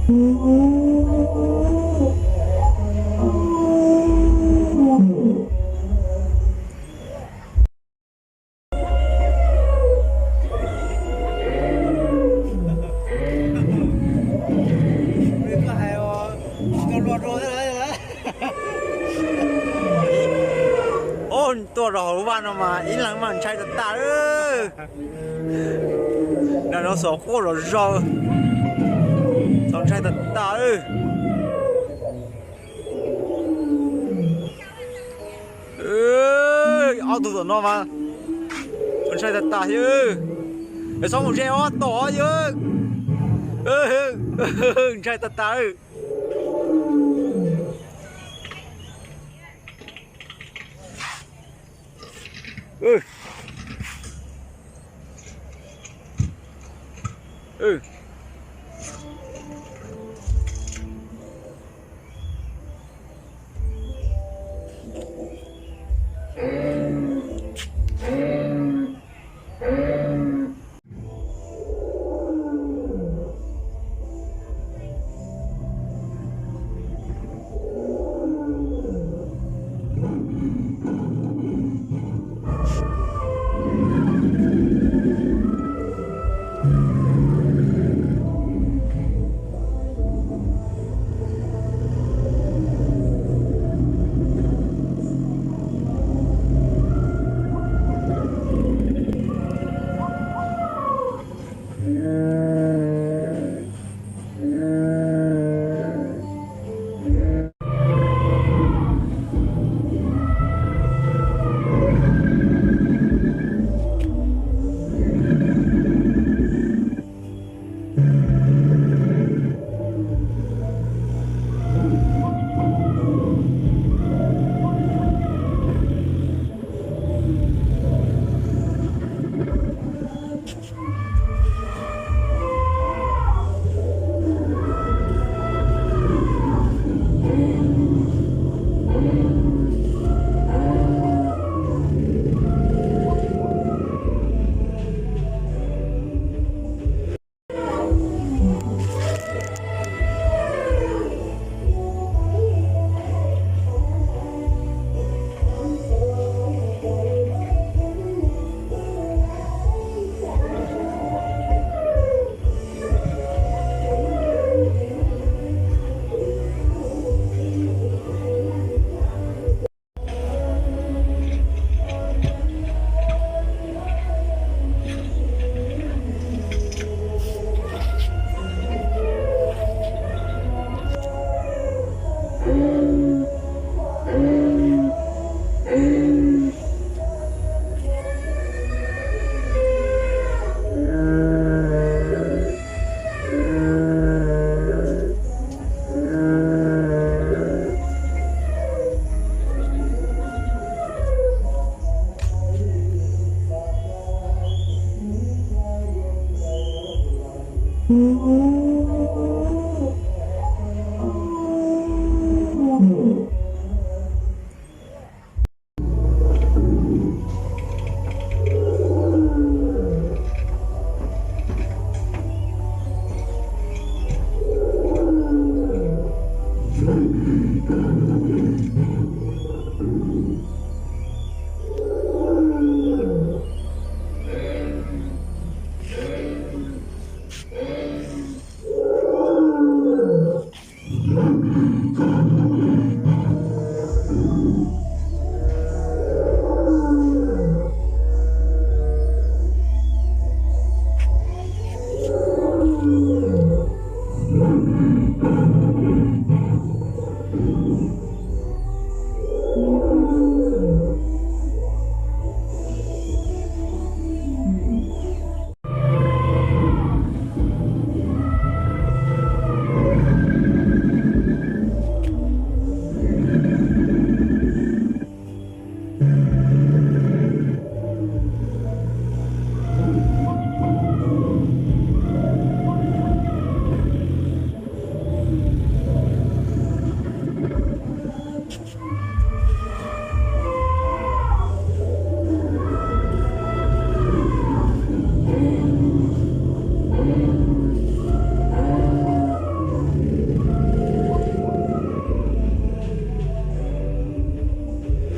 ตัวเราวันออกมาอีหลังมันใช้ตาแล้วเราสองคนเราต้องใช้ตาเอาตัวน้องมาต้องใช้ตาเยอะไอ้สองคนเจ้าต่อเยอะใช้ตา